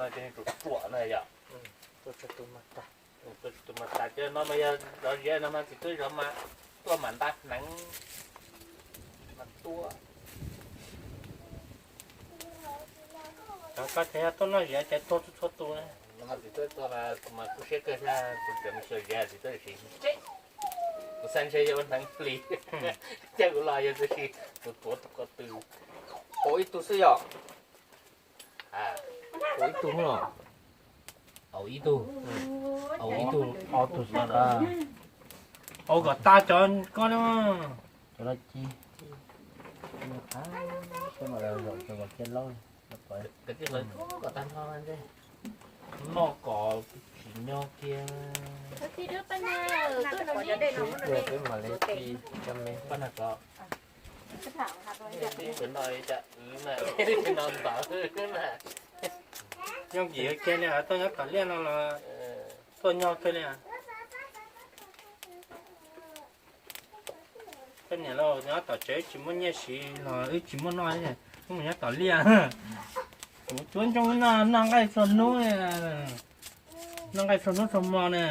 Ruam ruam no yog. Tus mas tas, cov no mas yog zov ziav no mas txiv twb zov mas tuaj mas nta hneev mas tuaj. Cov koj tias yog tuaj noj ziav ces tuag txhua txhua tus na. No mas txiv twb tuaj mas kuj siab kawg thiab, kuv tseem mus xyuas ziav txiv twb sim ntseb. Kuv xav ntshe yog ua hneev plis, cas kuv los yog tib si tus tuav tus ko tw. Ua ib tug xwb yom. Ua ib tug no. Au ib tug. Au ib tug. Ob tug xwb. Au kom tas cov koj na. Cov no ci. Peb mam zaum cov kiab laub. Noj kom tsis nyob kiag. Peb mam li ci cov me pab nag ko. Peb no ib cam wv na, peb no ntawd na. Yooj yim kiag li, tuaj nyob tom liaj no los tuaj nyog kiag li. Koj niam lauj, nyob tom tsev wb tsis muaj nyiaj siv los wb tsis muaj noj, wb mus nyob tom liaj. Kuv cuab ntsoog noj, noj nqaij txhua hnub, noj nqaij txhua hnub txhua hmo na.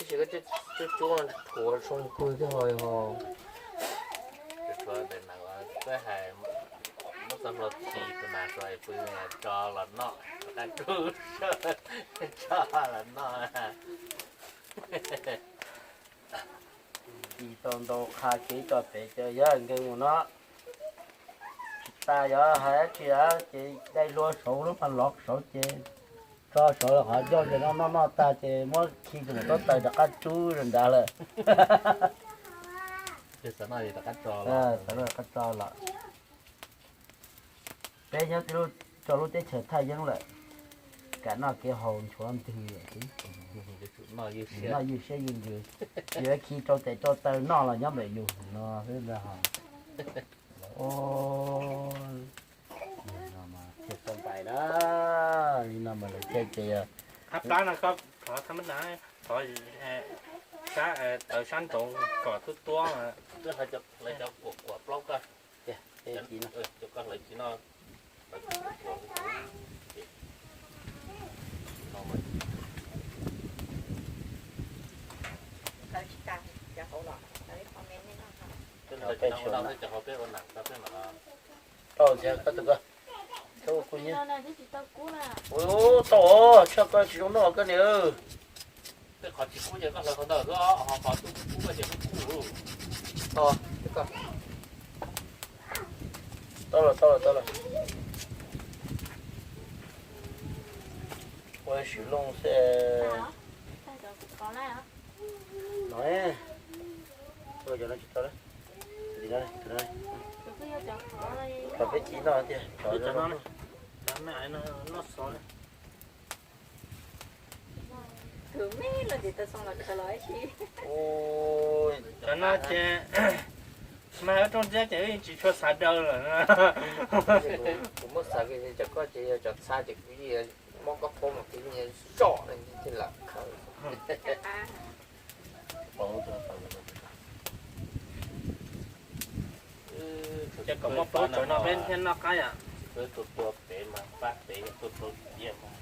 Tab sis koj cuab cuab rhuav zoo kawg thiab ho. Tsis hais muab txoj hlua khi tus nas tso pw tso los noj, rov qab rub tso los noj. Ci tau ntau qha kev tso pem ces yog nkees mus no. Tsis tas yog hais dab tsi ces dai hlua saud lub mas lov saud ces tso saud qhov ncauj ces noj noj noj tag ces muab khi tus maum tab taws rov qab rub rau nrad lawm. Xav noj rov qab tso los. Peb nyob tib lub, rau lub teb chaws thaj yeeb lawm, kam noj kev haus nchuav ntwg lawm xwb. Noj ywj siab ywj ntsws, yuav khi rau tes rau taw noj los nyob ntawm yus no xwb ntag. Thiaj tau npais na, li no mas lawv thiaj ces qab plab no koj thov thab mab na, thov sab, tawv sab nraud kom tuab tuab. Lawv cov kuam kuam plaub koj, cov koj hlawv ci no. Cov hauv peb tsis ua na, cov hauv peb ua nag koj peb mam. Tau thiab koj tus koj, koj ua kuj nyiab. Ua tau, tshaj koj tsis zoo noj koj niam. Tej qhov tsis kub ces koj hlawv qhov ntawd, qhov kub kub ces kub kub. Tau, tau lawm, tau lawm, tau lawm. Ua swm looj xwb. No, cov no tsis tau. Cov peb ci noj tiag, cov no. Cov no ces mag wb rooj ntxiab ces wb tsis tshua xav daws lawm. Kuv muab xav cov koj ces yog cov txha ces kuv yeej muab koj phob mas kuv yeej zom thiaj lam khaws. Ces kom muaj plaub tsawv no peb thiaj noj qab yom. Tua pem mas pab pem, tua rau ciaj mas.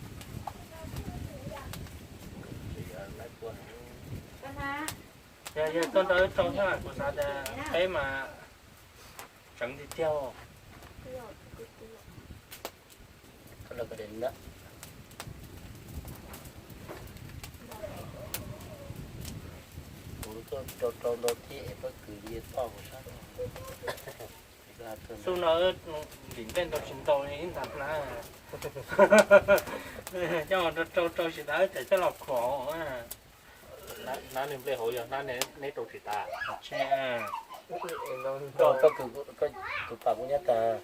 Yog yog tuaj nrog wb rau thiab kuv xav tias peb mas tseev tiag tiag. Kuv tuaj rau rau ntau thiab es pob kws li toj kuv sab. Xub no lim nplej ntau tsis ntau li ib nta hnab. Coj rau rau rau tsis tas wb tseem coj los khuam. Hnab niag nplej hauv yog hnab neb rau tsis tas. Tus pam kuv nyob tas.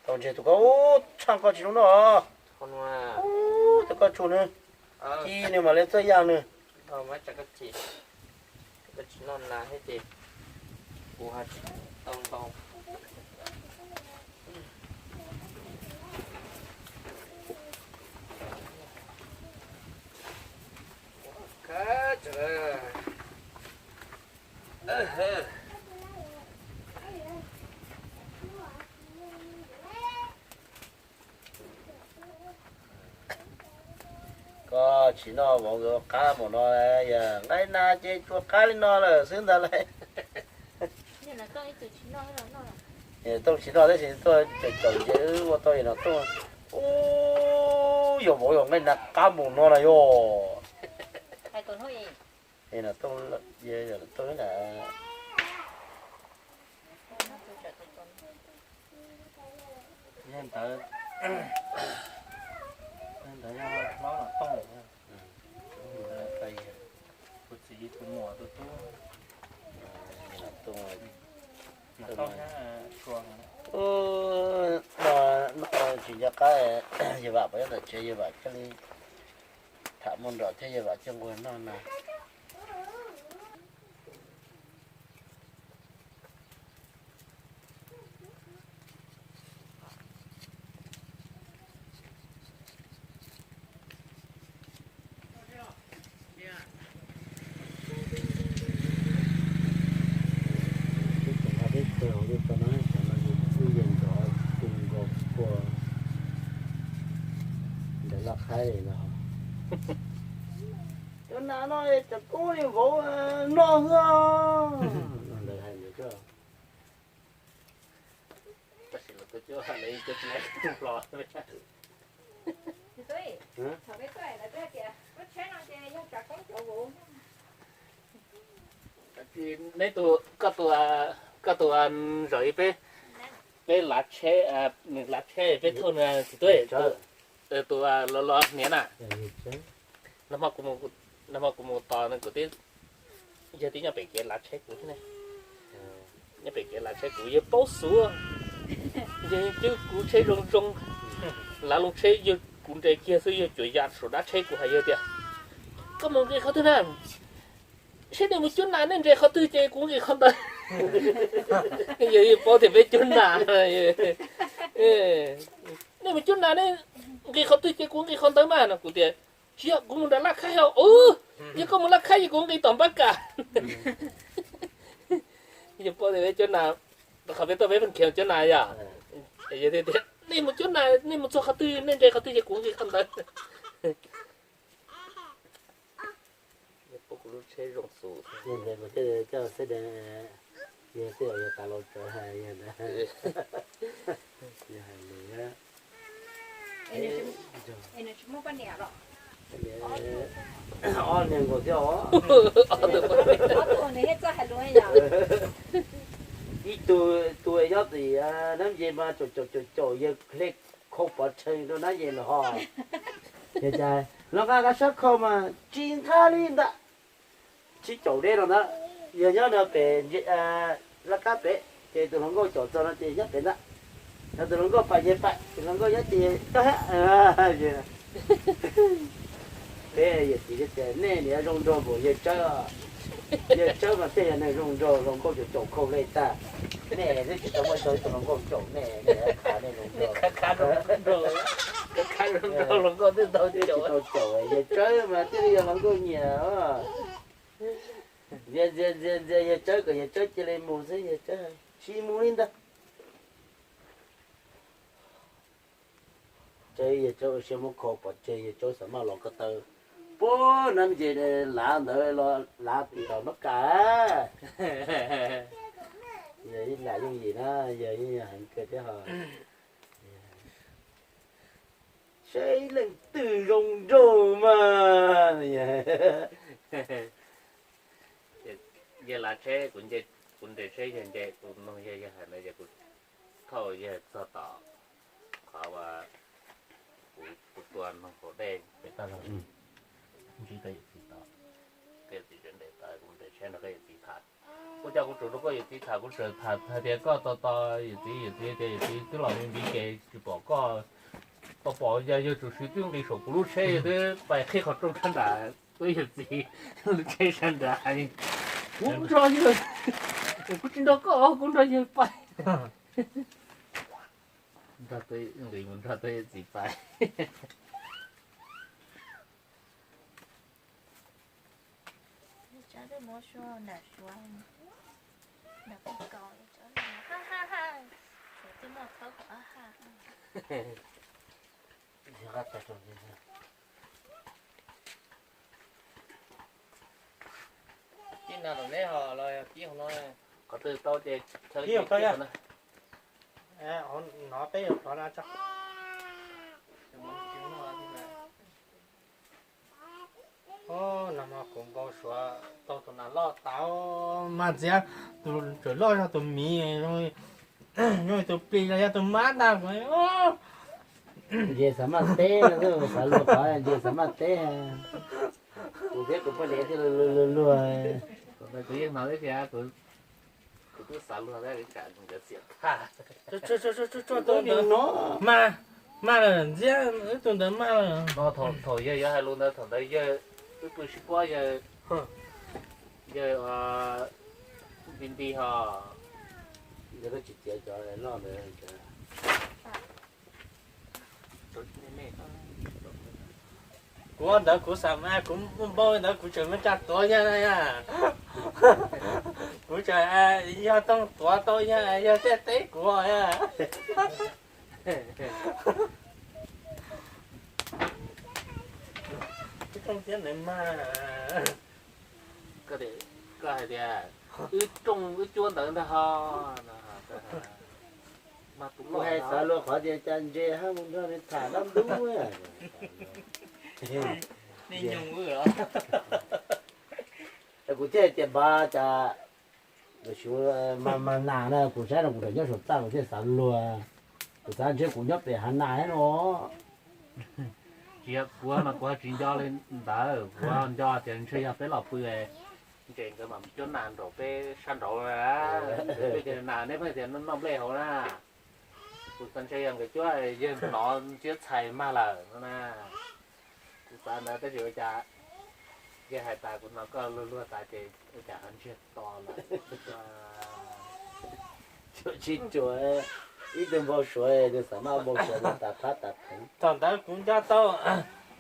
Tau ntseg tus koj, ub, tshaj koj tsis zoo noj. Ub, tus koj tsuj nws, ci nws mam li txawj yaj nws. Tsis noj vauv nkawd qab mus no, yog nqaij nas ces tsuas qab li no lawm xwb ntag lauj. Tooj tsis noj tab sis tuaj caum caum ces wb ua tau no Tooj. Ub, yog vauv yog nqaij nas qab mus no na yog. Tooj, Tooj na. Ntawd, ntawd yog hlob Nom Tooj, kuv txiv tus muam tus tub. Nom Tooj, no tsis nco qab, yawg Vam puas nyob ntawm tsev, yawg Vam thiaj li tham muaj nrom thiab yawg Vam coj nquag noj na. Peb tus hauv peb tug hauv peb tog no, cov no yog wb yawg ntxov tus nkaus kua ntawm laj qhaib no. Cov nas no cov kub li vauv noj xwb. Ntawd hais ntawd. Tab sis los twb coj lawv ib cov tsis hlo. Neb tus, koj tus, koj tus zaum ib peb, peb lav tsheb, nws lav tsheb peb thauj nws tsis tuaj, tus los los hniav na. Nag hmo kuv mus tos nws kuv twb, yog twb nyob pem kev lav tsheb kuv thiab ne. Nyob pem kev lav tsheb kuv yawg paub xwb, yawg cwb kuv tsheb zoo zoo, lav loo tsheb yawg kuv nres kiag xwb yawg cuam ya saum dab tsheb kuv hais yawg tias, koj mus nqis qhov twg na? Seb nej mus cuab nas nej nres qhov twg ces kuv nqis qhov ntawd. Yawg yeej paub tias peb cuab nas. Nej mus cuab nas nej nqis qhov twg ces kuv nqis qhov ntawd mas no. Kuv tias, tsis yog, kuv mus nram laj khaib os. Yog koj mus laj khaib ces kuv nqis tom npab kas. Yawg paub tias peb cuab nas, qhov peb tuaj peb pheej khiav cuab nas yom. Yawg tias, nej mus cuab nas nej mus txog qhov twg nej nres qhov twg ces kuv nqis qhov ntawd. Yawg paub kuv lub tsheb zoo xus. Yawg ntawd kuv thiaj coj xeb deev, yawg twb yog yawg tas laus tsawv hais yawg ntawd. Yawg hais lus thiab. Ob niag nkaus thiab os. Ib tug tus nyob tim Nab Ye mas caum caum caum caum yawg hle khau pov tseg rau Nab Ye los ho. Yog cas los nqa nqa sab khau mas tsis nqa li ntag. Sib caum deb no ntag. Yog nyob no pem laj kab pem, ces tus hluas nkauj caum txog no ces nyob pem ntag. Yog tus hluas nkauj pam ces pam, tus hluas nkauj nyob ces toj hab. Peb yawm txiv tias nej niam zoo nraug npaum yawg Tsawb, yawg Tsawb mas thiaj yog neeg zoo nraug, hluas nkauj caum caum khau hle tag. Nej twb tsis tau muaj ib tug hluas nkauj caum nej, nej khav nej zoo nraug. Tsis tau caum, yawg Tsawb mas thiaj li yog hluas nkauj nyiam. Ntxias ntxias ntxias ntxias yawg Tsawb kom yawg Tsawb cia li mus xwb, yawg Tsawb tsis mus li ntag. Tsawb, yawg Tsawb ua siab muab khau pov tseg, yawg Tsawb xav maj los ko taw puag Nab Ye lav ntawd los lav tim tom npab kas. Yawg ib lam yooj yim na, yawg yeej heev kawg thiab ho. Saib leej twg zoo nraug mas. Yawg lav tsheb, kuv nres tsheb yawg nce, kuv nug yawg, yawg hais ntawd ces kuv thauj yawg txog tom qhov uas kuv tua noog haus dej pem toj zog. Ntsib koj yawm txiv tod, koj yawm txiv tseem nres tod, kuv nres tsheb nrog koj yawm txiv tham. Ua cas kuv tseem nrog koj yawm txiv tham, kuv tseem tham hais tias koj tos tos yawm txiv, yawm txiv tias yawm txiv twb los me npiv ces tsis pom koj. Tau pom yog yawg tseem swv twb nqis saum kuv lub tsheb, yawg twb pais qhib qhov rooj sab nram, twb yawg txiv lub tsheb sab nrad. Kuv nrog yawg, kuv tsis nrog koj, kuv nrog yawg pais. Nrog, nqis mus nrog twb yawg txiv pais. Na, neb ho los kib hauv no. Qhov twg tau ces chaw kib hauv ko yog. No peb yuav plov na tso. Nag hmo kuv npau suav tau tus nas loj tas, mas txiav tus tseem loj zog tus miv zoo li tus plis los yog tus mab ntag. Ntses xav maj teb no, xav luag qhov ntses xav maj teb. Kuv thiab kuv poj niam thiaj luag luag. Kuv yeej hnov tias kuv twb xav luag thiab, nkawd xiam tag. Mas, mas lawm, ntxiab wb tus ntawd mas lawm. No thaum yawg yuav hais lus ntawd, thaum ntawd yawg twb pw sib puab, yawg, yawg nti nti ho. Yawg twb tsis txiav cov loj ntawd. Kuv ntawd kuv xav mas kuv muaj npaum ntawd kuv tseem muab tsa tuav yawg na. Kuv tseem yog toog tuav tau yawg, yawg thiaj teb kuv. Koj hais tias wb rooj wb cuab ntawd ntag ho. Kuv hais xav luag qhov tias cas ntses ho mus nrog nws tham dab ntub. Kuv thiaj hais tias npawg cas, mas nas na, kuv saib no kuv tseem nyob saum txaj kuv thiaj xav luag. Kuv xav ntshe kuv nyob pem hav nas no. Tsis yog kuv mas kuv tsis nco li ntawd, kuv nco tias ntshe yog peb los pw ntses nkawd mam cuab nas nraum peb sab nraud. Peb tias nas neb pheej tias noj nplej hauv na. Kuv xav ntshe yog nkawd cuab, yawg hnov ntxiab txhais mag lawm no na. Kuv xav ntawd tab sis ua cas yawg hais tas kuv hnov koj luag luag tas ces ua cas ho ntsiag to lawm. Tsis tsuas ib tug npau suav, nws xav maj npau suav tas phab tas pheev. Thaum ntawd kuv nco tau,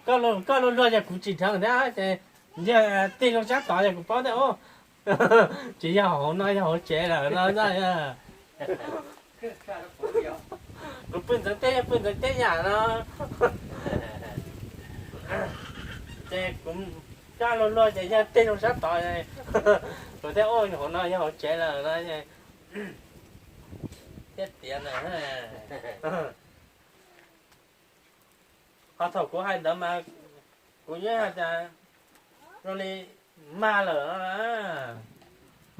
koj luag luag ces kuv tsis dheev thiab ces yawg tig loo sab tod ces kuv paub tias tsis yog hauv no, yog hauv tsev lawm no. Kuv pw ntxeev teb, yawg pw ntxeev teb yam no. Ces kuv coj luag luag ces yawg tig loo sab tod, kuv thiaj ua hauv no yog hauv tsev lawm no. Thiab tias na, ho thaum kuv hais ntawd mas kuv yeej hais tias zoo li mag lawm,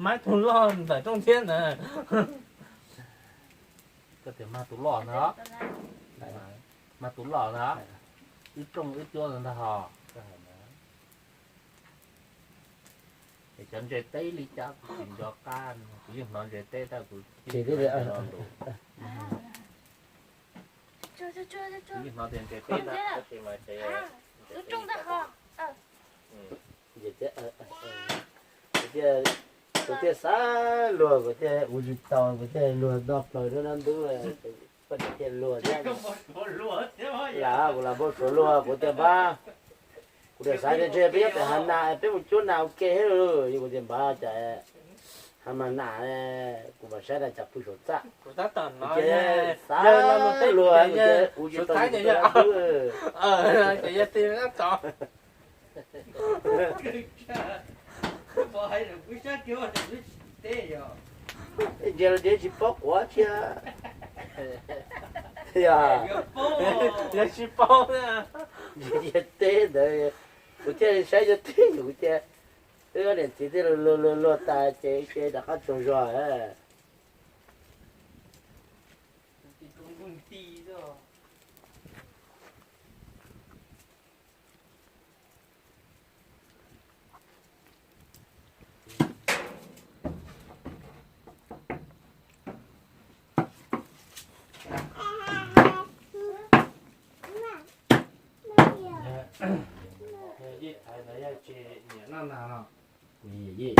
mag tus loj ntawm rooj thiab ntawd. Koj tias mag tus loj ntag, mag tus loj ntag, wb rooj wb cuab ntag ho. Es cov ntses teb li cas kuv tsis nco qab, kuv yeej hnov ntses teb tab kuv tsis nco lus. Kuv yeej hnov tias ntses teb tab sis mas ntses teb li cas. Kuv thiaj xav luag, kuv thiaj ua tsis tau, kuv thiaj luag noj plaws lub hnub ntub, poj niam thiaj luag thiab. Lam kuv lam npau suav luag, kuv tias npawg, kuv tias xav tias ntshe peb nyob pem hav nas peb mus cuab nas ua ke thiab, kuv tias npawg cas hav mas nas, kuv mam saib na cas pw saum txaj. Kuv tab tom hnov xav luag, kuv tias ua tsis tau, kuv tus dab ntub. Ntses los ntses tsis paub quav thiab. Yog tsis paub, ntses teb ntawd, kuv thiaj saib yog teb, kuv thiaj, wb ob niam txiv thiaj luag luag luag tas ces ces rov qab tsaug zog. Yij thaiv ntawd yog tsis nyiam noj nas no. Kuv yij,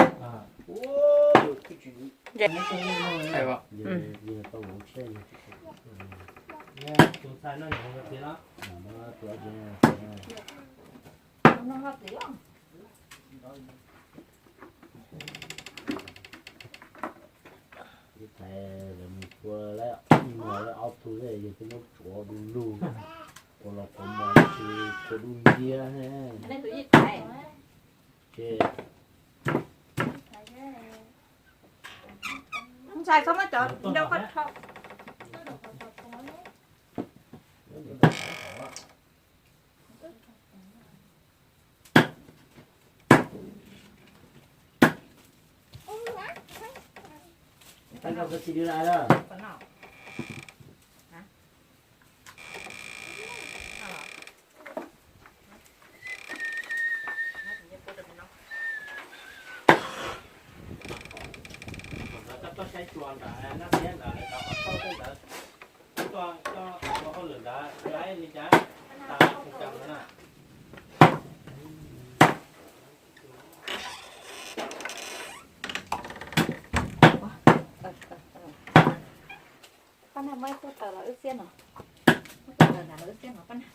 tus ntxhais no nyiam hauv tiag no. Ib thaiv lawv mus tua lawm, ob tug yawg twb muab tsuav du lug, ua los quav mos tsis tsuav du nciab. Ces Tais txhob muab cov ntau qhov rho. Pab na, muab ib khub taws los wb xiab no. Muab khub taws los wb xiab no pab na.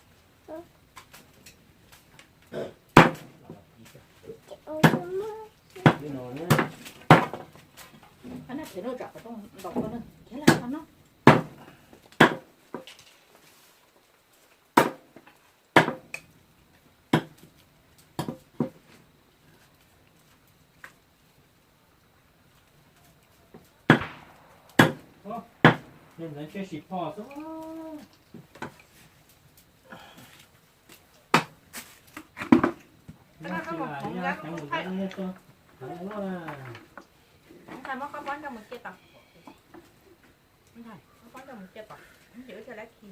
Pab na, thev no tsam qhov rooj ntaus koj na, thev lawm no. Ntawd ntse sim phom xwb. Muab qab pob nrog mus cia tom. Qab pob nrog mus cia tom, ces wb thiaj li khi.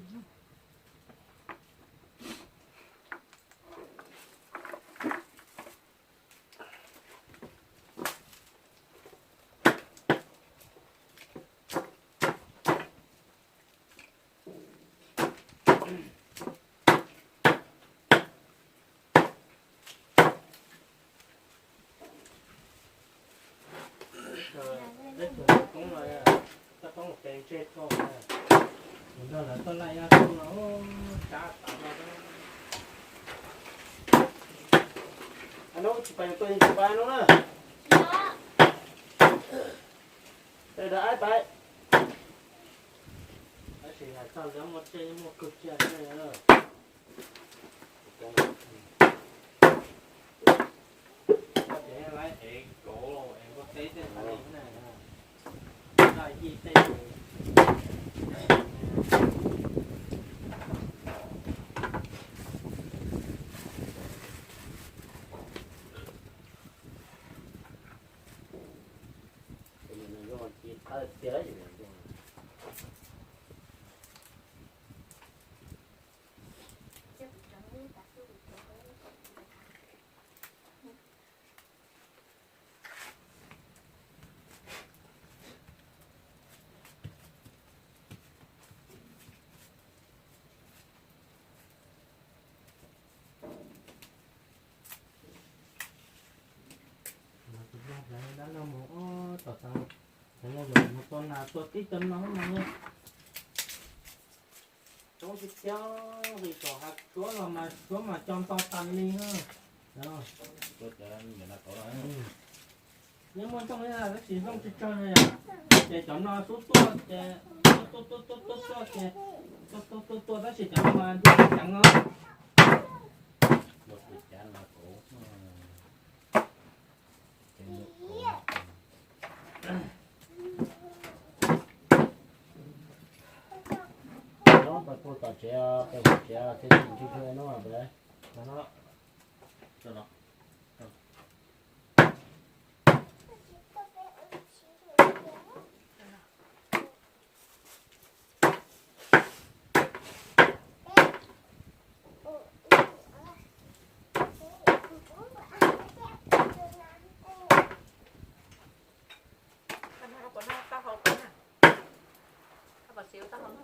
Tab sis txoj lawv muaj tsiaj muaj kawg tsiaj thiab. Koj ces lawv ev kauv los ev npua teb tej tas li na. Daj yij tej. Dab laug mus tom tas, mus tua nas tua tib co no mas coob tiag tiag li, kom hav suab los mas suab mas co nto tas li na. Yeej muaj ntsooj tab sis ntsooj tsawg tsawg na yom. Ces cov no xub tuaj ces tuaj tuaj tuaj tuaj tuaj ces tuaj tuaj tuaj tuaj tab sis cov no mas ntuj ceev no. Peb pus tom tsev, peb pus tsev thiab tsis ntsib thiab no peb. Koj noj, koj noj taub hau koj na. Koj puas siv taub hau no?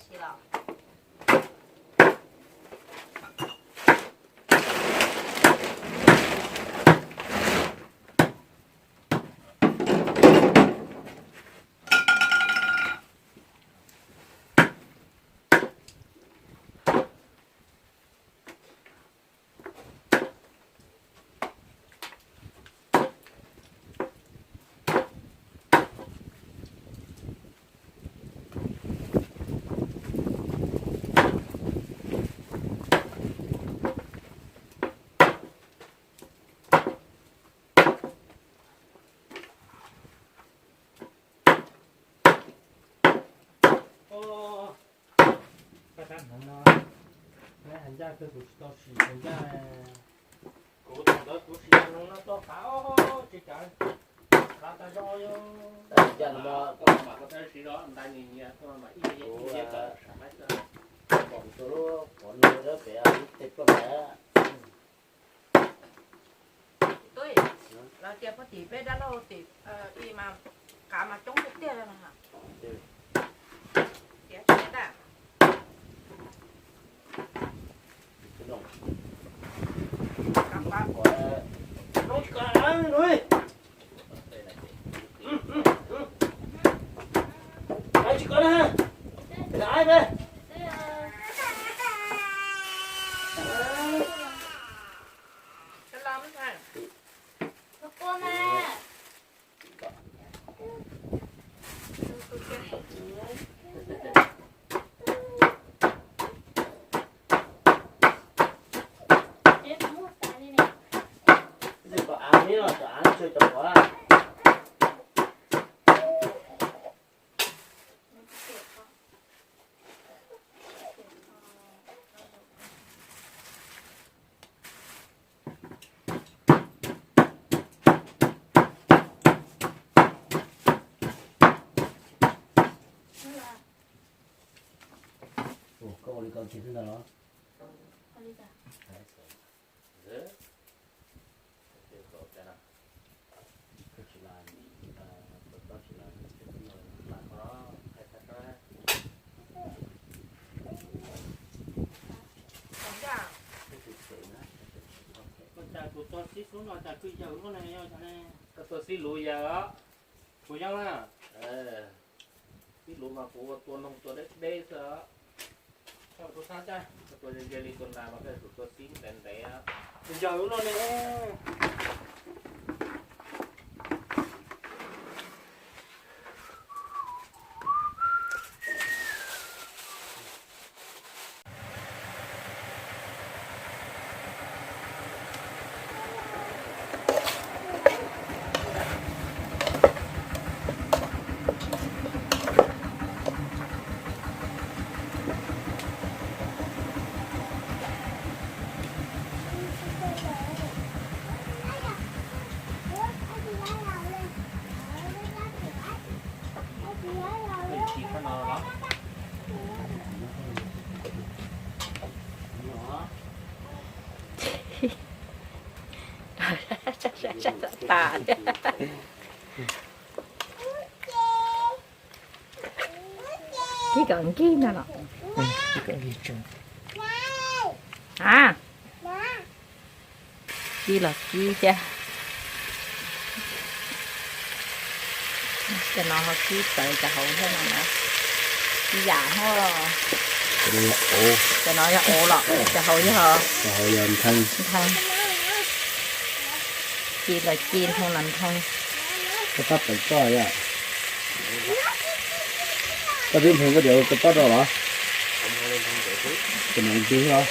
Siv los? Hnoos no, neb hais ncaj kawg kuv tsis tau sim hais ncaj. Kuv thaum ntawd kuv sim hnoos no tau qav, tsis kav, qav tas zog. Ncaj no, koj mam koj tab sis los ntais nyias nyias, koj mam ib yam, ib yam, pom tus lub qhov no rau pem ib teg ploj ntawd. Tub, los tias puag tim peb dab laug tim ib mas qav mas coob tiag tiag li no. Tiav tsis tau. Ua li ko kiag xwb ntag los? Koj cas kuv tua xib xub no cas kuj yawg luaj ne, yog cov ne? Koj tua xib luv yawg os. Kuv yog na. Xib luv mas kuv ua tua noog tua deb deb xwb os. Koj tua xab cas? Koj tua ze ze li tua nas mas koj tus tua xib ntev ntev. Yawg luaj ne. Tas li. Kib kom nkig no los. A, kib los kib thiab. Cov no ho kib txawv cov hauv thiab no na. Kib yam hov. Cov no yog ov los cov hauv yog nthav. Ci los ci, nthav los nthav. Koj pab pem koj yom. Koj twb nphoo koj diav koj pab rau los? Tus no ntws os.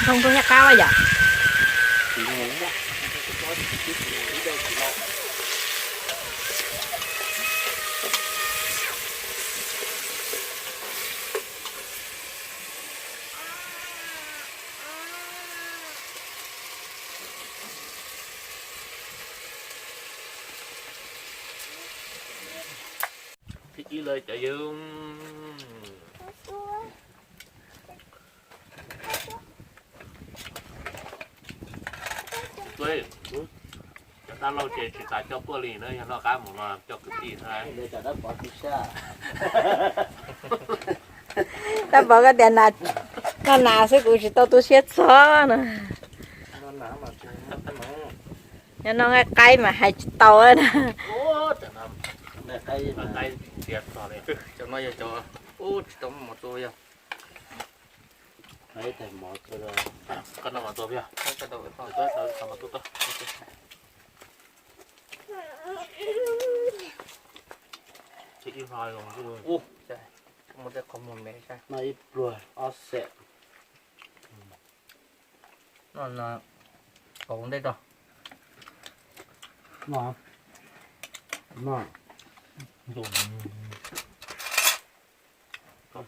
Nphoo koj thiab qab yom. Thib ib lawm cov yawg. Cov dab laug ces tsis xav coj puaj li na, yog noj qab mus no coj kwv tij na. Dab Pov koj tias noj nas xwb kuv tsis tau tu siab txog na. Yog noj nqaij qaib mas hais tsis tau na. Cov no yog cov, ub, tsis tau muaj mov tua yog. Koj noj mov tua, koj noj mov tua. Ib hlo, ib pluag ob xees. No, no, kaus ntej rau. No, no. Koj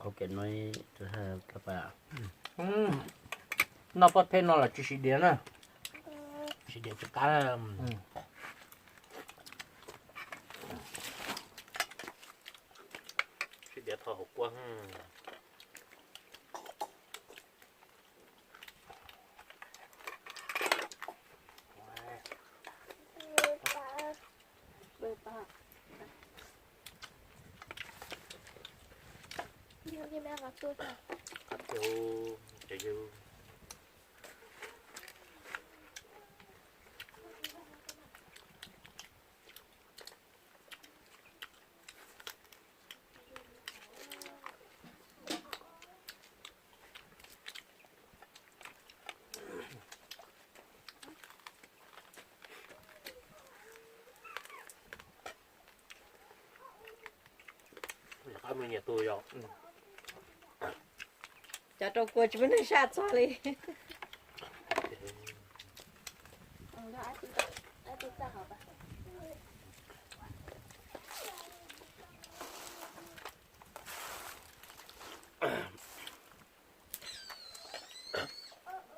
Qhov kev no, ka pa, noj pob thej no los tsis siv diav na. Siv diav tsis qab. Siv diav tho hauv kua. Cov rau kua tsis muaj neeg saj txog li.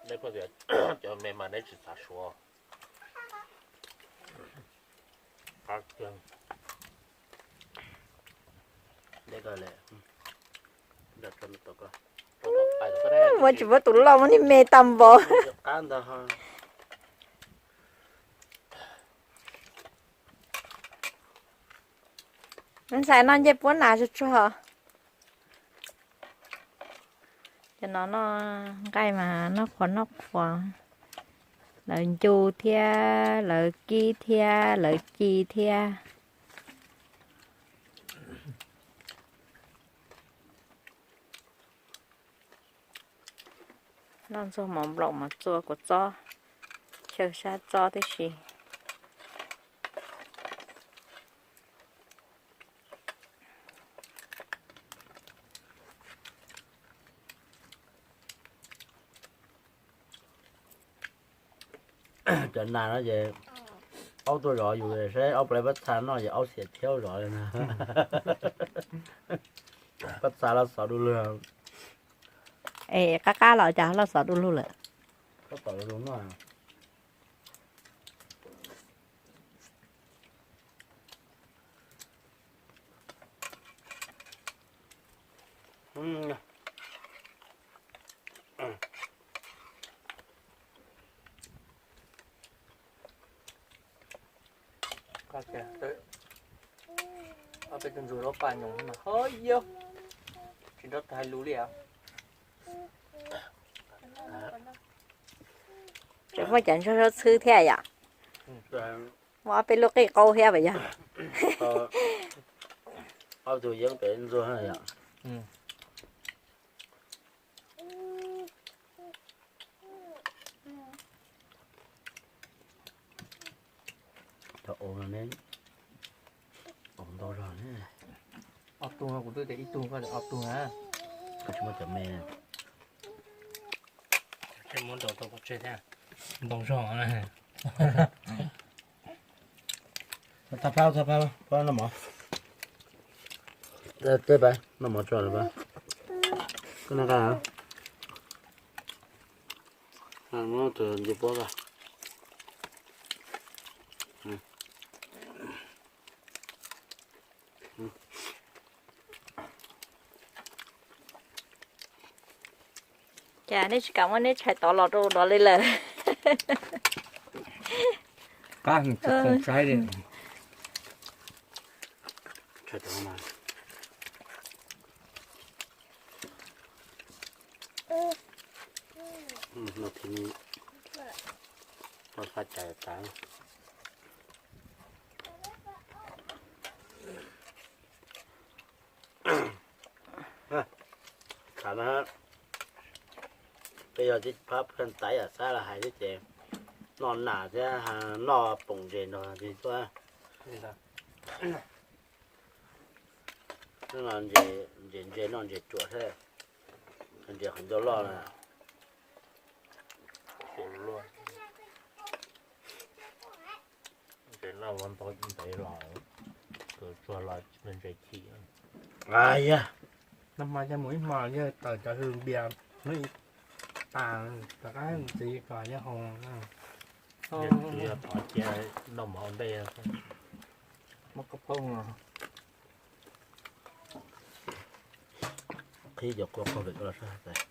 Neb pheej tias cov me mas neb tsis xav suav. Muab tsis muab tus loj muab niag me tag npaum. Ntxhais noj ncej puab nas tsuag tsuag. Cov no noj nqaij mas noj qhuav noj qhuav. Lawv ncu thiab, lawv kib thiab, lawv ci thiab. Noj ntxuag mov nplaum mas txua kua txob, xyaw sab txob tib si. Cov nas no ces aub tuaj zov yus saib aub plab pab txha noj ces aub xiam thiab zov li na. Pab txha los xov du lug. Es qab qab los cas los xov du lug lawm. Pab tom du lug noj. Ob peb tug ntsuag zaub paj nyoos mas ho yog tsis nrov tag lus li as. Tseem muaj cov ntsuag zaub txhwb thiab yom? Muaj ob peb lub qij qaub thiab puas yog? Ob tug yeeb pem ntsuag yom. Cov ua no neb ua ntau zog ne. Ob tug no kuv twb tias ib tug koj tias ob tug na. Koj tsis muab cov me. Muab ntaus tau pov tseg thiab. Ntau zog na. Txhaj plaub, txhaj plaub, noj mov. Teb pab noj mov tso lawm pab. Koj noj qab. Muab tus ncu puab ko. Cas nej tsis kam muab neb tshais tod los rau dov li lawm? Qab, tshais tod mas. Noj thib ib, noj txhaj cai tas. Thaum no peb yog tib phab pheej taiv yam xab los hais thiab ces noj nas thiab noj poom ntses nrog ntses tuaj. Ntses ntses noj ntses ruam thiab, ntses qhov ncauj loj na. Ntses noj ua ntau ntev los, tus tsuag los ntses chim. Yog, noj hmo coj mus ib hmo yog tawm cov hws npias hnub ib tas rov qab ntxiv kom yog haus. Yog thov cia noj mov ua ntej. Muab koj phooj qhib cov kua qaug lwm los sab hais.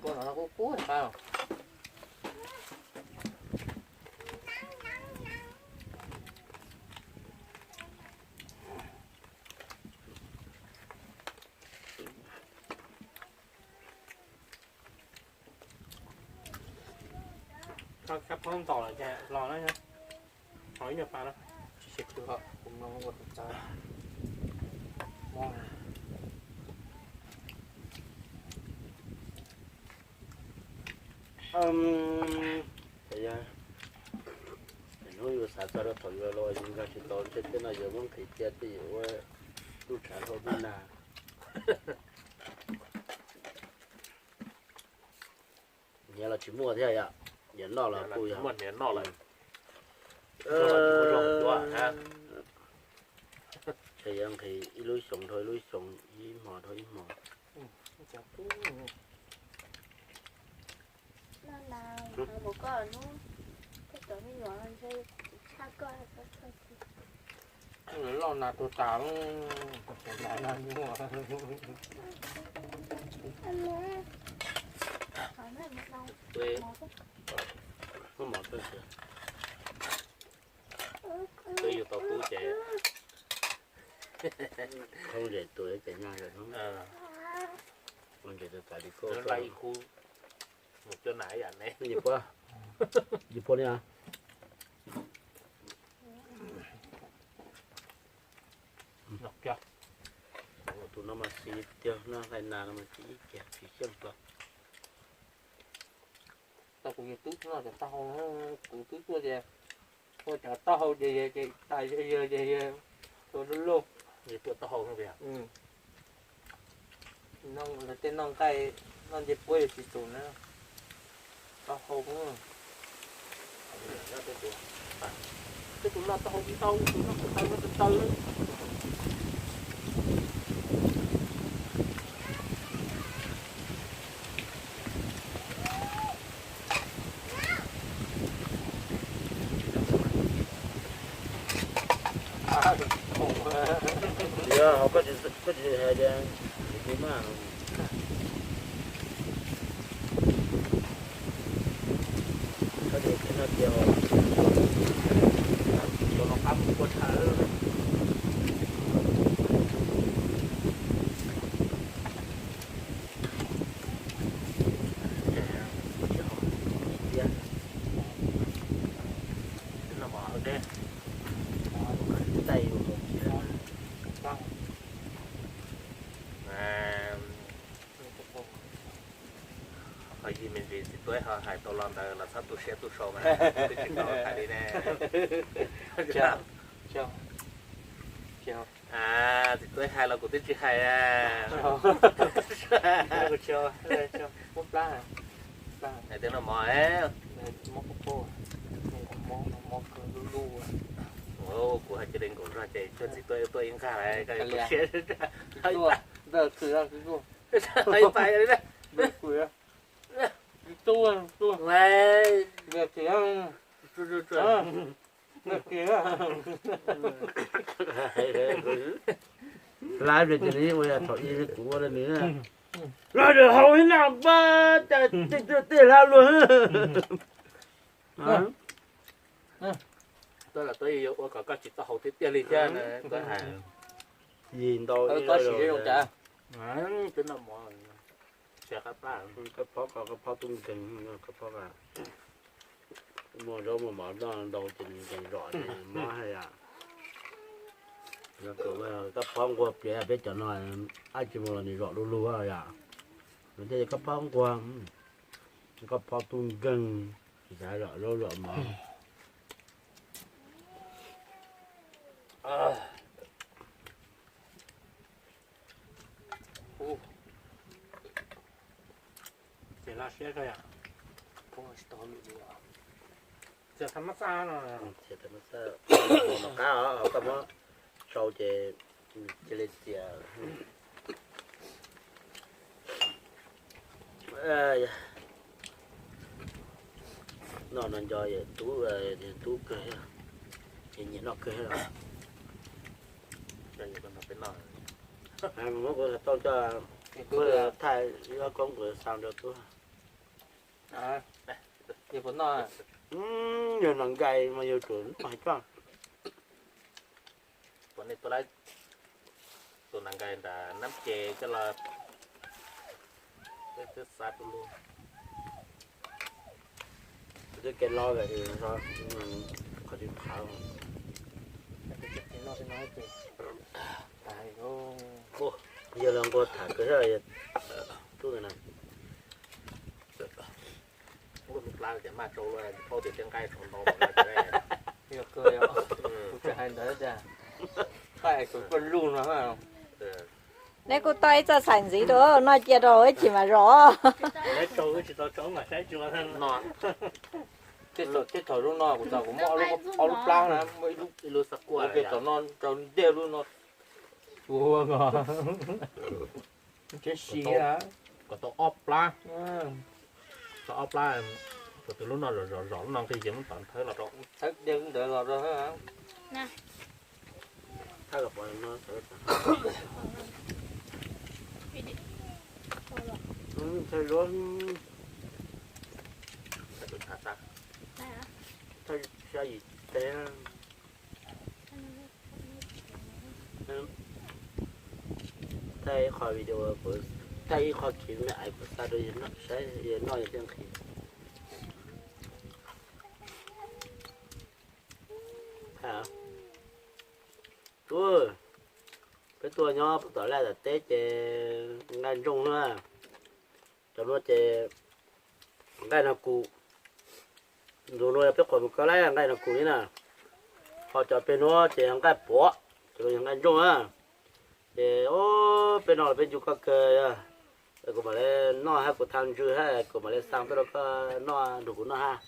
Kua no kub kub tas. Kab phob ntaus lawm ces los na, ho ib nyuag pas na, tsis khwv ho kuv mloog ua tus txawv. Hnub yuav xav txog rau thaum yuav los yus nkag tsis tau ntshe tej no yuav muab nqhis cia tej yuav ua lub tshav dhau lub nag. Nyiav los tsis muaj thiab yom, nyiav noj los kuj yog. Ces yuav nqhis ib lub xyoo dhau ib lub xyoo, ib hmo dhau ib hmo. Loj nas tuag tas. Twb yus tau kub ces khoob ntses tuag ces nyaj ntses tuag tas li koj. Mus coj nas ib yam ne. Yim puab li os. Tus no mas xis tiag, no hlais nas no mas tsis ib kiag tsis xyeej hlo. Tau kuv yawg tub noj cov taub hau, kuv twb tuaj ces ua cov taub hau ces yawg ces tais yawg ces yawg tua lub loj. Yawg tua taub hau no tiag. Lawv tej noj nqaij noj ncej puab yawg tsis tus na. Taub hau. Tej tus noj taub hau ntau, tus noj taw noj taw. Tias ho koj tsis hais tias tsis maj. Koj tias tsis no tias ho cov los qab mus kua tshaj. Qhov yig me ntsis txiv tuab ho hais tau lo ntawd los txhob tu siab tu sau mas, twb tsis tau hais li ne. Txiv tuab hais los kuv twb tsis hais. Hais tias no mov, kuv hais cia li nkaum zog ces coj txiv tuab tuaj ib nqag lawm, koj yuav tu siab. Lab cia li ua thaum ub kuv ua rau nws. Los haus ib naj npab cas tej hlab luag. Tuab los tuab yuav ua kom koj tsis tau haus tiag tiag li thiab na, tuab hais. Yig ntau ib lub zoo cas. Koj phob ko, koj phob tub nkeeg, koj phob ko. Muaj zaub muaj mov noj ntau ces nws nkeeg zom ces mob haj yam. Koj phob nquag pliav peb cov no, ab tsis mus los nws zom du lug yom. Nws thiaj li koj phob nquag, koj phob tub nkeeg, tsis xav zom zaub zom mov. Ces laj siab koj yom. Txias thaj mab xaj no. Txias thaj mab xaj, qab os, koj muab sau ces cia li txias. Noj no nco tub, tub kawg, ces nyiam noj kawg. Muab kuv xov tooj coj, kuv thaij ib ob koob kuv xa rau tub. Yog nas nkais mas yus tsum noj hais koj. Pom nej tuaj laib tus nas nkais nram nab ces coj los, peb twb xa rau lub. Twb kev lo lawm, qhov tsis qhawv. Yog los nquag tham kawg thiab, tub ntawd na. Lub plab ces maj tsau luaj, paub tias tej nqaij tshuav ntau. Yog kawg, kuv tseem hais ntawd tias, koj es kuv koj luj no. Neb kuj toj ib txoj xaim ntxiv rau, noj cia rau ib chim mas zom. Tej thaum zoo no kuv txawm kuv muaj ob lub plab na, muaj ib lub, ib lub xav kuaj, ua ke tom no rau ntej lub no. Ua ko, tseem si, kom tau ob plab, tau ob plab, kuv tus lub no zom zom lub no nqis ces muab tom thawb los rau, thawb dej lub ntawd los rau. Thawb los pov no. Thawb, thawb yim teg. Thaij ib qho video, thaij ib qho khiv me ais kuv xa rau yawg noj, saib yawg noj yawg thiaj nqhis. Tub, peb tuaj nyob puag tom laj tom teb ces nqaij ntsooj na. Cov nuav ces nqaij no kuv, ntu nuav yog peb quas mus koj laib nqaij no kuv li na. Ho cov peg nuav ces yog nqaij puav, cov nuav yog nqaij ntsooj na. Ces peb no los peb ncu koj kawg, kuv mam li noj hab kuv thaaj ntswg hab kuv mam li xaa tuaj rau koj noj nrug kuv noj hab.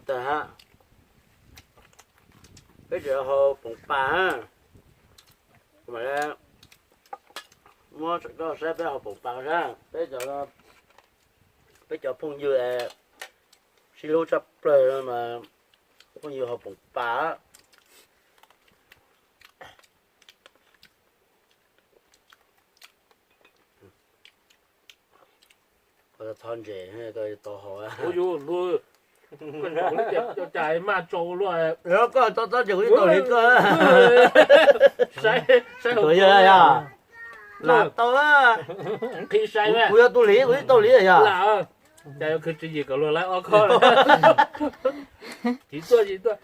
Tag hab, peb tseem hau poom pas hab, kuv mam li muab koj saib peb hau poom pas sab, peb cov, peb cov phooj ywg sib hlub tshaj plawg mas phooj ywg hau poom pas. Txhob ntses, tau hau. Ua cas maj tsau luaj. Koj txhob ntses kuv ib tau li koj. Saib, saib yog, yog lam tau, nqhis sai, kuv yog tus li kuv ib tau li yog. Cas yuav khwv tswv yim kom luag laib ob khob. Tsis tuaj, tsis tuaj.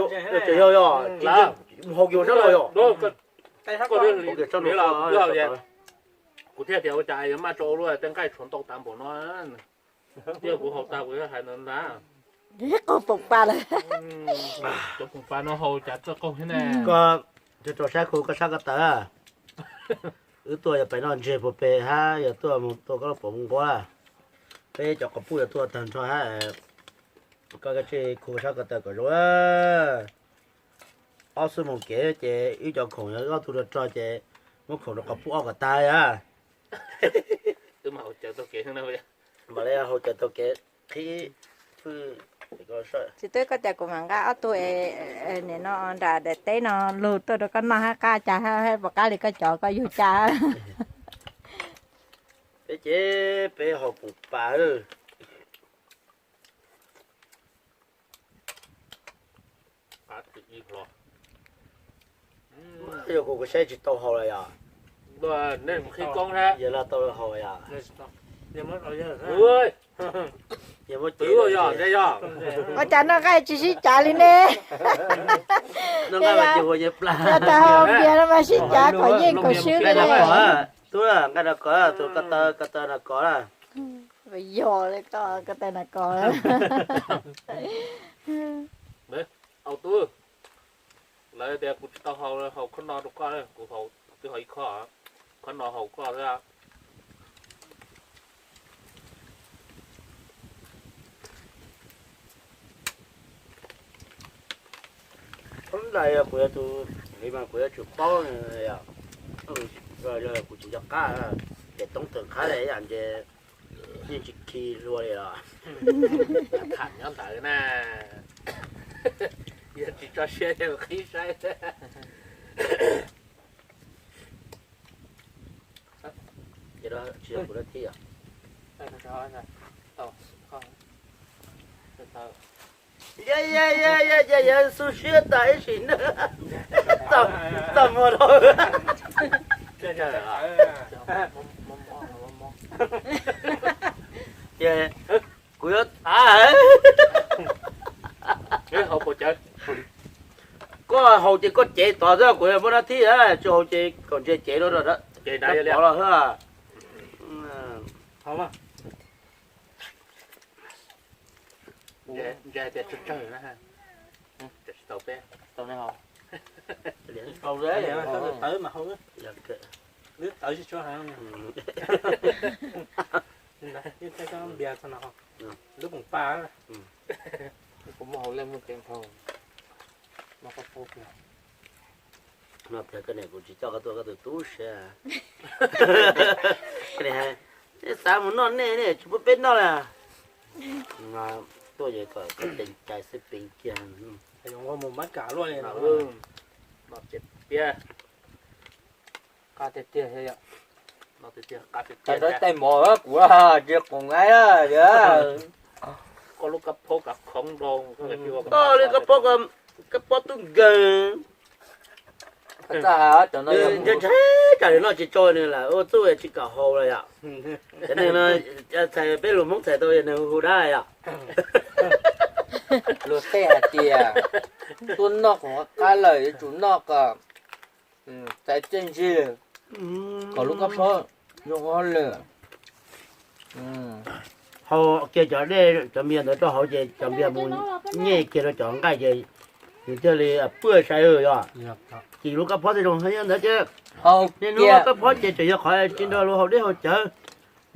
Yog, yog, hau kiag sab laug yog. Kuv thiaj tias ua cas yuav maj tsau luaj, tej nqaij tshuav ntau tas npaum no. Thiab kuv hau tas kuv yuav hais ntawd ntag. Qaug poom pas lawm. Cov poom pas no hau cas txawj qaug thiab ne. Koj tso saib kuv, koj sab ko taw. Wb tuaj yog pem noj ntseg puag pem hab yog tuaj mus tua koj lub pom mus nquab. Peb cov quas puj yog tuaj tag nrho hab. Koj kav tsij khu sab ko taw kom zoo. Ob xub moos kev ces wb cov khoom yog ob tug rog rog ces muab khoom rau quas puj ob kom tag. Mam li hau cawv taug kev qhib fwj. Tsis twb koj tias kuv mam nqa ob tug nim no nram daim teb no lug tuaj rau koj noj hab qab cas hab pom qab li koj cov koj yug cas. Peb ces peb hau poom pas. Yog kuv, kuv saib tsis tau haus lawm yom. Nej qhib koob thiab. Yog los tau haus yom. Yog muab twv yog. Ua cas noj nqaij tsis sib cav li ne? Noj nqaij mas ces ua yeej plas. Yog tas haus npias no mas sib cav kom yeej kom swb li. Tub, nqaij no kov, tus ko taw, ko taw no kov na. Yog li ko, ko taw no kov. Au tub, lawv tias kuv tsis tau haus, haus khob no rau koj, kuv twb haus ib khob, khob no haus koj xwb. Khob ntawd kuv yuav tus, kuv yuav tsum paub, kuv tsis nco qab, ces toob tawm qab li yam ces yeej tsis khi hlua li los. Tham nyob ntawd na, yog tsis tso siab yog qhib saib. Tsis yog kuv dab tsi os. Yog, yog, yog, yog, yog xu siab tas ib sim neej. Txaj muag dhau. Kuv yuav thav. Koj haus ces koj cev tod xwb, kuv muaj dab tsi, tsis haus ces kom ntsia cev rau pov los xwb. Ntsia tias tsawg tsawg na. Tsis tau peb. Tau ne ho. Tawv mas hau. Lub tawv tsis tshua heev. Npias txog no, lub poom paj. Kuv muaj hauv lej muaj ceev dhau. No koj pub kiag. No tias koj niam kuv tsis coj koj tuaj koj tus tub siab. Koj niam, nej xav mus noj nej, nej tsis pub peb noj li. Tuaj ces kom koj teem cai xwb peev kiag. Mus mab kam luaj li no. Noj tiag tiag. Qab tiag tiag thiab yom. Noj tiag tiag, qab tiag tiag. Tais mov kuv tsis qoom nqaij tiag. Koj lub kab phob kav khoov rau. Koj li kab phob, kab phob tub nkeeg. Ntshai ntshai tsam li no tsis tso nws lam ua txuj tsis kam haus lawm yom. Cov neeg no txhais peb lus Hmoob txhais tau yog nws hu hu dab yom. Luag tej hais tias tuaj noj qhov qab lawm yuav tsum noj kom txais txiaj ntsig, kom lub kab phob zoo ua hauj lwm. Haus kiag cov dej cov npias ntawd rau hauv ces cov npias mus nyem kiag rau cov nqaij ces nws thiaj li puaj sai yom. Ces lub kab phob thiaj zoo heev ntawd ces niaj hnub lub kab phob ces tseem yog qhov tsis nrog luag haus dej haus cawv.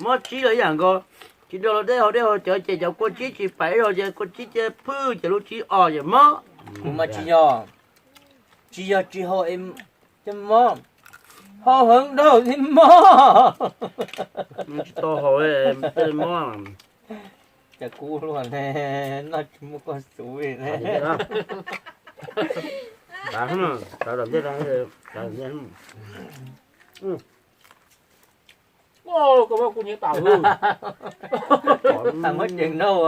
Mob tsib los ib yam nkaus, tsis nrog luag dej haus dej haus cawv ces cov kua tsib tsis pais ib zaug ces kua tsib cia phwj ces lub tsib os ces mob. Kuv mas tsis yog, tsis yog tsis haus ces mob, haus heev dhau thiaj mob. Tsis tau haus thiaj mob. Cas kub luaj ne, noj tsis muaj koj xub li ne. Koj muab kuv nyiam tas. Tag muab ceev nrauj.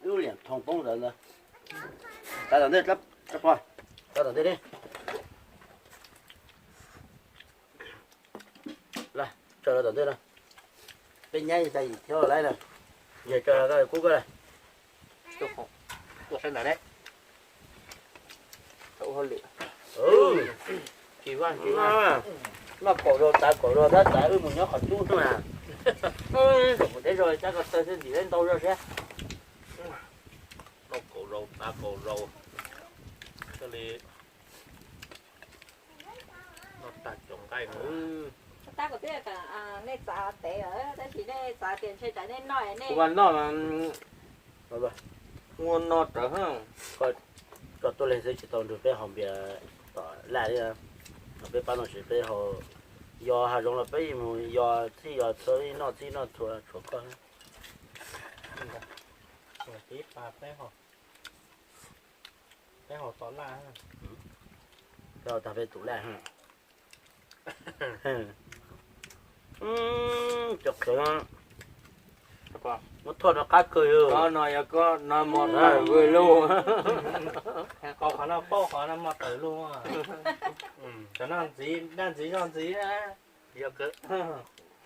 Lub liam thoo poob ntawd ntag. Tsa tom ntej, tsa pog, tsa tom ntej li. Tsa tom ntej na. Peb nyab tsa yim thiab laib na. Yog tsa kub koj na. Tuaj saib ntawd ne. Noj kaum zaus tav kaum zaus tab txav wb mus nyob qhov cub xwb na. Mus teb zog cab ko taw xwb ntim ntau zog siab. Noj kaum zaus tav kaum zaus thiaj li noj tag cov nqaij no. Tab kom twb nej txav tev lawm tab sis nej txav tias ntshe tsam nej noj nej. Kuv mas noj mas ua no rawv. Tso tuaj leeg xwb tsis tau nrug peb haus npias tom laj li. Peb pab no tsis peb haus, yos hav zoov los peb mus yos txhij yos txhua, noj txhij noj txhua tshuav koj. Peb haus tom laj, peb haus tag peb tus laj. Cov qhwv no, Muab thoj rau qab kawg. Koj no yog koj no mos tawm lug. Qhov no paub qhov no mos tawm lug. Cov no ntxiv daj ntxiv zog ntxiv. Yog kawg.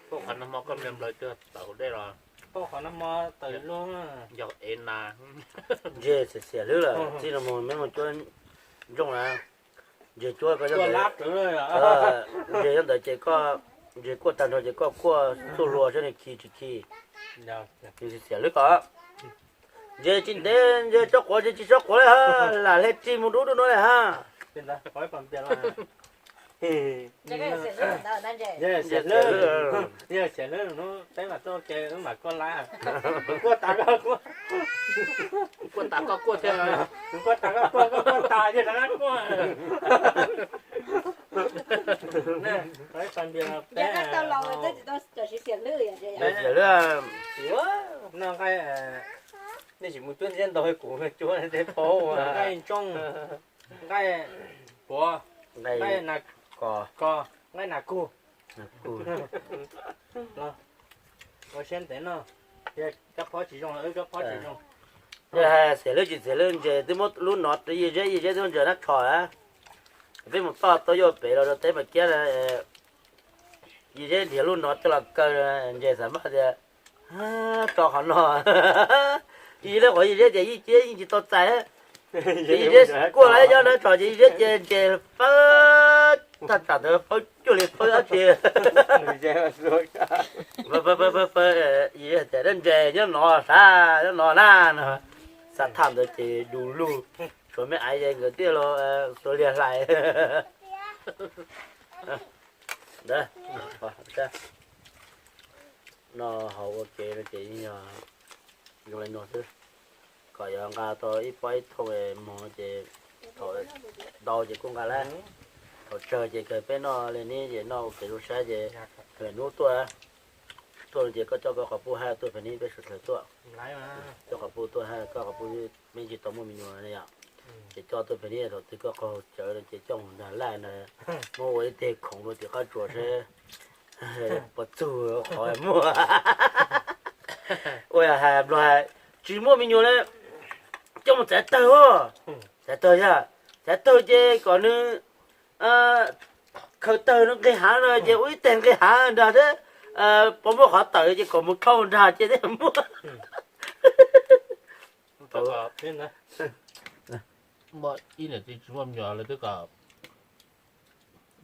Paub qhov no mos koj nplaws nplaws cuag tawm dej los. Paub qhov no mos tawm lug. Yog ev nas. Ntseg xiam xiam hlwb lawm, txij no mus meb mus cuab ntsooj na. Ntseg cuab koj, ntseg nyob ntawd ces koj, ntseg kuaj tag nrho ces koj kuaj txuj hlua saib nws khi tsis khi. Nws xiam xiam hlwb ko. Ntseg tsis ntev ntseg tso quav, ntseg tsis tso quav li ha, lam hle ris mus dub dub no li ha. Kuaj tas koj kuaj thiab. Kuaj tas koj kuaj, koj kuaj tas thiab rov qab kuaj. Xiam hlwb. No nqaij, nej tsis mus cuab ntxiab ntau kuv cuab thiaj paub. Nqaij ntsooj, nqaij puav, nqaij nas kos, nqaij nas kug. Ua siab ntev no, kab phob tsis zoo, kab phob tsis zoo. Yog hais xiam hlwb tsis xiam hlwb, ntses twb muab lub no yij zeb, yij zeb twb ntses nab tsho na. Peb mus toj tau yuj pem los rau teb mas kiab, yij zeb nrhiav lub no coj los kaw, ntses xav maj tias tso qhov no. Yij zeb qhov yij zeb tias yij zeb yeej tsis tau txais. Ces yij zeb kuaj lawm nyob nab tsho ces yij zeb ces ntses fawb, thaj tsam ntawd fawb cuag li fawb dab tsi. Fawb, fawb, fawb, fawb, yij zeb tias dab ntses nyob no sav, nyob no na no. Xa thaj ntawd ces du lug, tshuav me aiv ces nkawd thiaj los xuas liag hlais. Ntawd, no haus ua ke no ces yog zoo li no xwb, kom yuav nqa tau ib pob ib thooj moog ces thaum ntau ces kuj nqa lawm, thaum tsawg ces kawg peb noj li nib ces noj ua kev zoo saib ces kawg hnub tuaj, tuaj no ces koj coj koj quas puj hab tuaj pem nib peb sawv daws tuaj, coj quas puj tuaj hab koj quas puj, peb tsis tau muaj me nyuam na yom, ces coj tuaj pem nib thaum twg koj qaug cawv no ces coj mus nrog laj na, muab ua ib teg khoom rau tim qab tsuas seb puas txug qhov muaj. Ua yog hais nplog hais tsis muaj me nyuam li, coj mus txav tawg, txav tawg yog, txav tawg ces kom nws khaws tawg no nqis hav no ces ua ib teg nqis hav nrag thiab, puas muaj qhov tawm ces kom mus dhau nrag ces thiaj muaj. Muaj ib niam txiv tsis muaj me nyuam lawv twb kom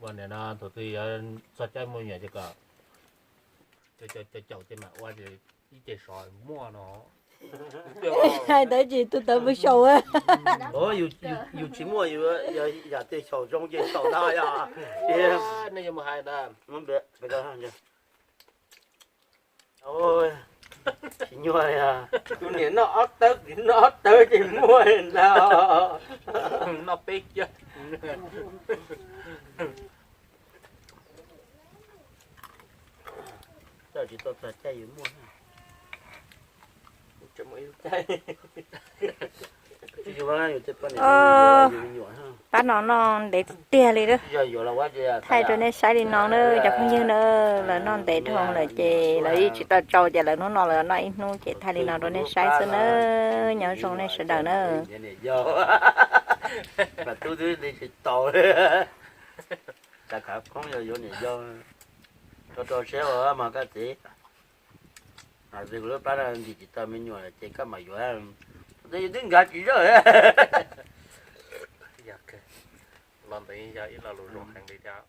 ua niam no thaum twg yuav txog caij muaj me nyuam ces kom caum ces mam ua ib ce sov muaj no. Hais ntawd tsis tu tawv mus xyaum. Yus tsis muaj yus yam twg xyaum zoo ces xyaum ntag yog. Nej yuav mus hais ntag. Tsis nyuaj li. Tus niam noj ob tawb, noj ob tawb ces muaj ntag. Noj peb kiag. Tsis tau txog caij yus muaj. Pab no noj ntev tiag tiag li lawm. Thaij rau nej saib li no na cov phooj ywg na, lawv noj ntev dhau lawm ces lawv yeej tsis tau tsau ces lawv hnub no lawv noj ib hnub ces thaij li no rau nej saib xwb na. Nyob zoo nej sawv daws na. Tub twb li tsis tau li. Cas khav koob yog yuav niam yau. Rau rau siab ua mas koj txiv. Lub plab no ntim tsis tau me nyuam ces koj mam yuav. Yus twb nkav tsis zawj. Lo ntawd yog ib lo lus zoo heev li thiab.